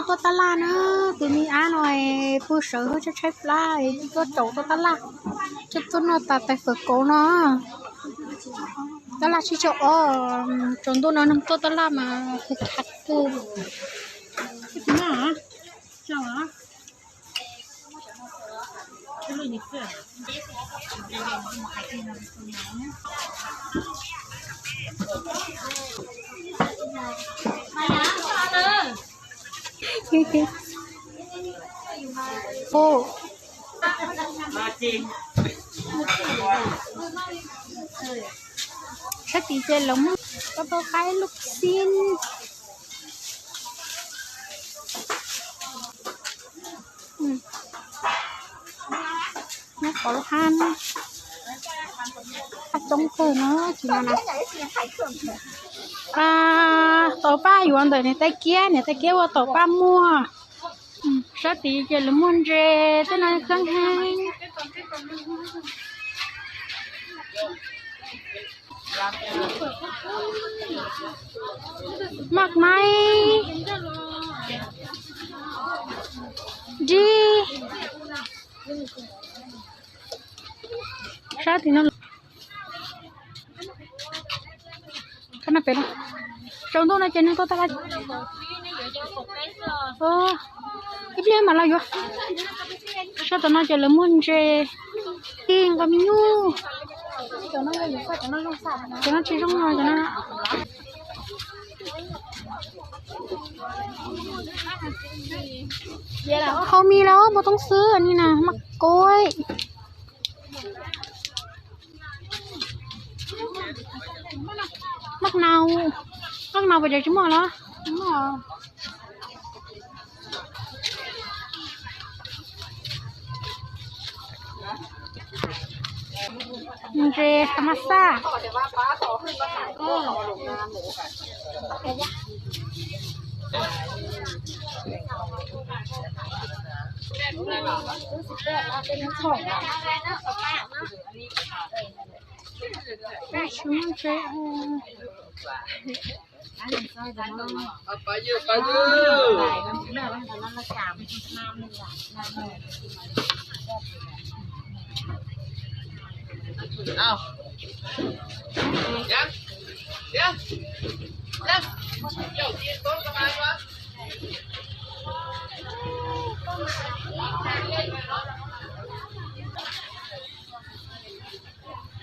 Tuaj tab laj na, tus me ab no pw sawv tshaib tshaib plab, tuaj caum tuaj tab laj, tuaj noj tas tais fawm kauv no. Tab laj tsib caug ob, tsaus ntuj no neeg tuaj tab laj mas khav kawg. Sab tid ces lawv muab tau qaib lub xib. Nyob qhov lub hab, hab coob kawg no tsis no na. Taum paj yuav ntawm niam tais kiab, niam tais kiab ua taum paj muag. Sab tid ces lawv muag ntses tej no kheeb heev. Maj maib, dib, sab tim no. Tsaus ntuj no ces neeg tuaj tab laj. Ib pliag mam los yuav. Sab tom no ces lawv muag ntses, tij nqos me nyuj. Cov no tsis zoo no, cov no. Hau mis los muaj toob xwb ni na, maj kuaib. Maj nau, maj nau puas tseem tsis muaj los? Ntses tha mas xaj.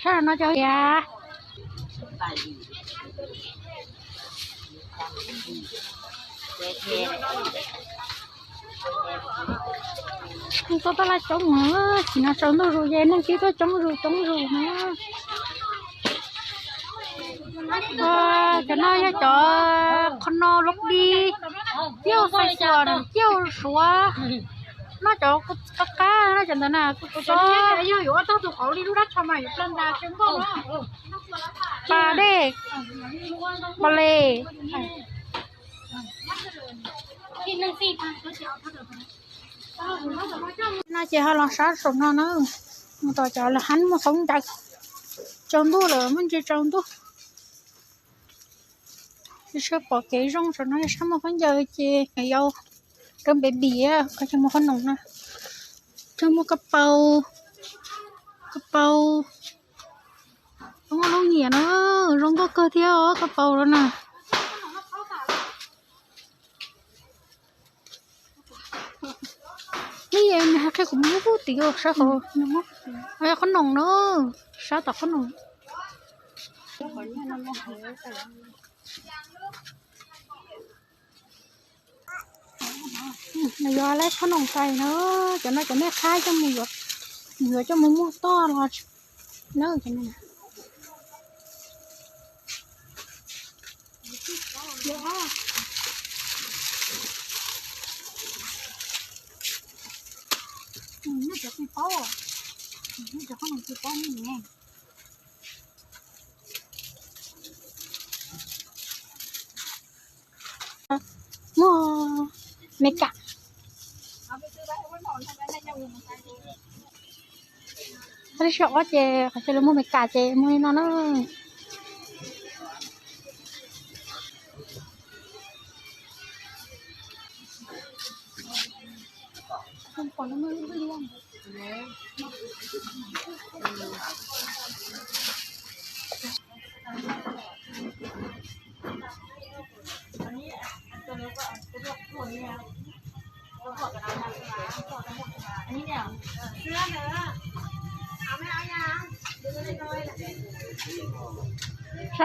Sab no cov tias tuaj tab laj coob na, tsis no tsaus ntuj zus ces neeg twb tuaj coob zus coob zus na. Cov no yog cov qhov no lub di, ciaj xais xuas, ciaj suav, noj cov qab qab no cov ntawd na, kuv tsis tau. Pas dej, pas les. No ces ho los sab saum no na, mus tom cov lawv hab muag khaub ncaws. Tsaus ntuj lawm muaj ntsis tsaus ntuj. Tsis pom kev zoo saum no, sab muag khaub ncaws ces yau rau npem npim, cov muag qhob noom na, cov muag kab paus, kab paus. Muaj lub nyiam na, zoo nkauj kawg thiab os, kab paus los na. Neb hais qhia kuv mus pub tim sab hauv, qhob noom na, sab tom qhob noom. Nws yog lab qhob noom tais na, cov no cov nej qhab coj mus yuav, yuav coj mus muag toj los na. Muaj me kam. Qhov lub sij hawm ces qhov chaw lawv muag me kam ces muag li no na. Sab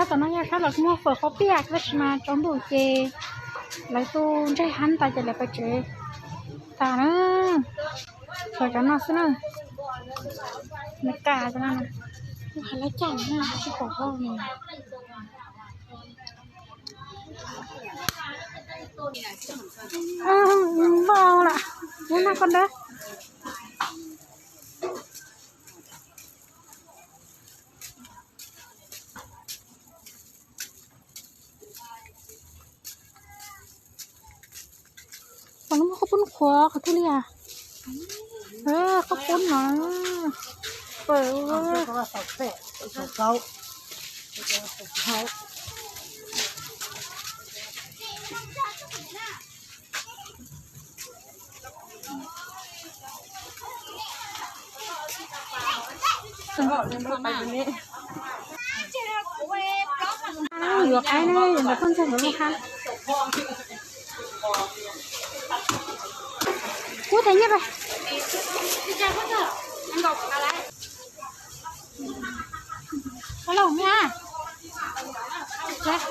tom no yog sab lawv muag fawm qhov piaj tab sis mas tsaus ntuj ces lawv tu ntsej heev tas ces lawv pais tsev tas na. Tsuas cov no xwb na. Nws ka cov no, lawv caj no tsis pom hauj li. Npaj lawm, nyob no koj nrab. Pom lub qhob poob qhuav qhov twg li as? Qhob poob no. Yuav qaib na, yuav ntawm phooj ywg nkawd lub hab. Kuv tes nyiaj pais. Los me a. Tas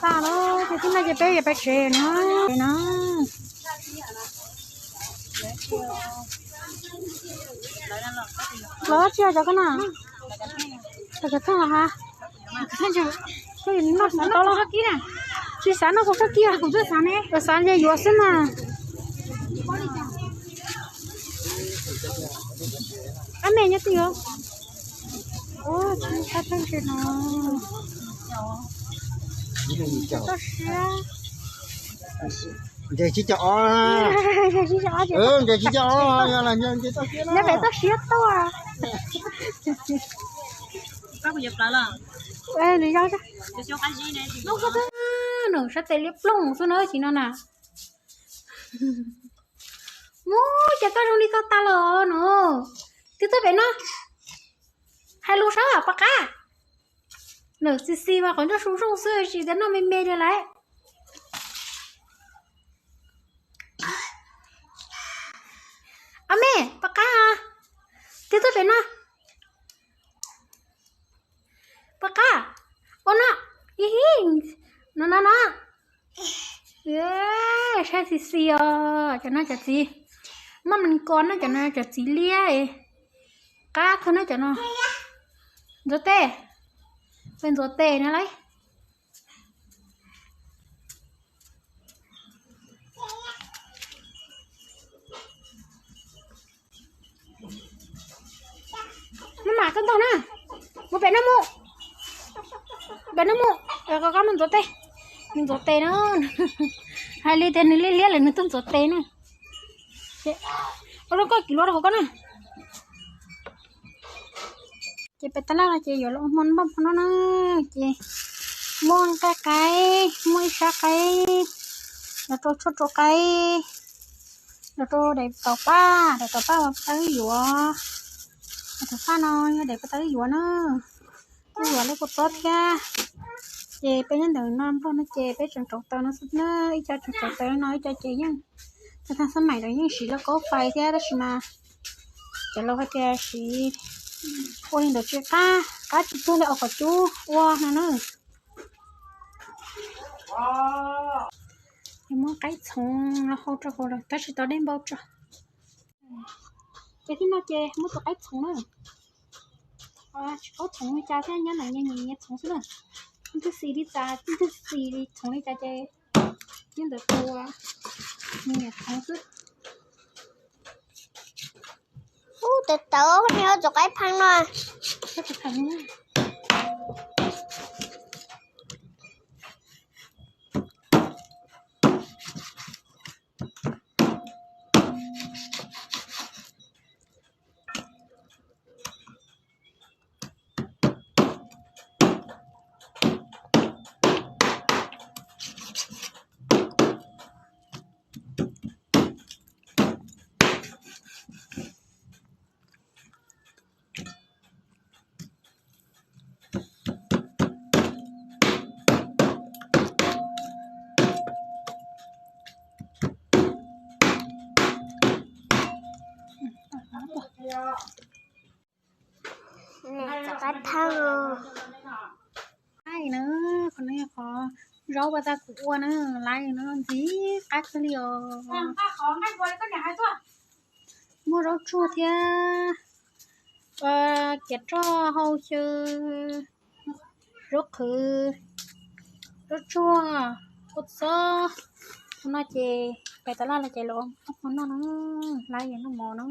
lawm ces tib no ces peb yuav pais tsev no. No. Los tsis yog cov koj no. Cov koj no ha. Noj tsis tau los. Tsis xav noj kuv txoj kij. Kuv xav ces yuav xwb na. Ab me nyob twg yuav. Ua tsis qab pheej tsis no. Toj siab. Nce tsib caug ob. Nce tsib caug ob, nce tsib caug ob, nyob pem toj siab tuaj. Nws yog nws sab tes liab ploog xwb na tsis no na. Muab cas koj zoo li koj tas los no. Twb tuaj pem no. Hais lus sab pom qab. Nws xis xis mas qhov ncauj su zooj xwb tsis tias noj me me li lawm. Ob me, pom qab os. Twb tuaj pem no. Pom qab. Ua no. Ib, no no no. Saib xis xis os, cov no cov txiv. Maj mam kos no cov no cov txiv liab. Qab kawg no cov no. Ntxuav tes. Peb ntxuav tes no lauj. Maj mam koj ntog na. Mus pem no mus. Pem no mus. Koj mus ntxuav tes. Nws ntxuav tes na. Hais li tias nws liab liab lawm nws tuaj ntxuav tes na. Ua rau koj kiv luag rau hauv koj na. Ces peb tab laj no ces yuav los ua hmo npaj hmo no na. Ces muaj nqaij qaib, muaj ib sab qaib, los rau tshuaj rau qaib, los rau daim taum paj, daim taum paj uas peb yuav. Daim taum paj no yog daim peb yuav na. Kuj yuav lub kua txob thiab. Ces peb nyob ntawm no Nplog no ces peb tseem rauv taws no xwb na, ib co tseem rauv taws no, ib co ces yeej, tag xab maim lawv yeej siv lub kaub fais thiab tab sis mas cov laus hais tias siv ua li ntawd tsis qab, qab tsis cuag li ua qhov cub ua no na. Ces muab qaib txhoov los hau rau hauv lawm tab sis tau dej npau tso. Ces tib no ces muab tus qaib txhoov na. Tsis paub txhoov li cas thiab, nyob ntawm nyias nyias txhoov xwb na. Leej twg xis li cas, leej twg xis li txhoov li cas ces nyob ntawm tus nyias nyias txhoov xwb. Ub, tawv tawv, nej tus qaib pheej no. Na, qhov no yog qhov zaub pas tas kuv ua na, laiv no ntxim qab kawg li os. Muaj zaub tsuag thiab, kiav roj hau xyaw, zaub qhwv, zaub tsuag, kua txob. Qhov no ces pais tas laj los ces los ua hmo noj no, laiv yog noj mov no.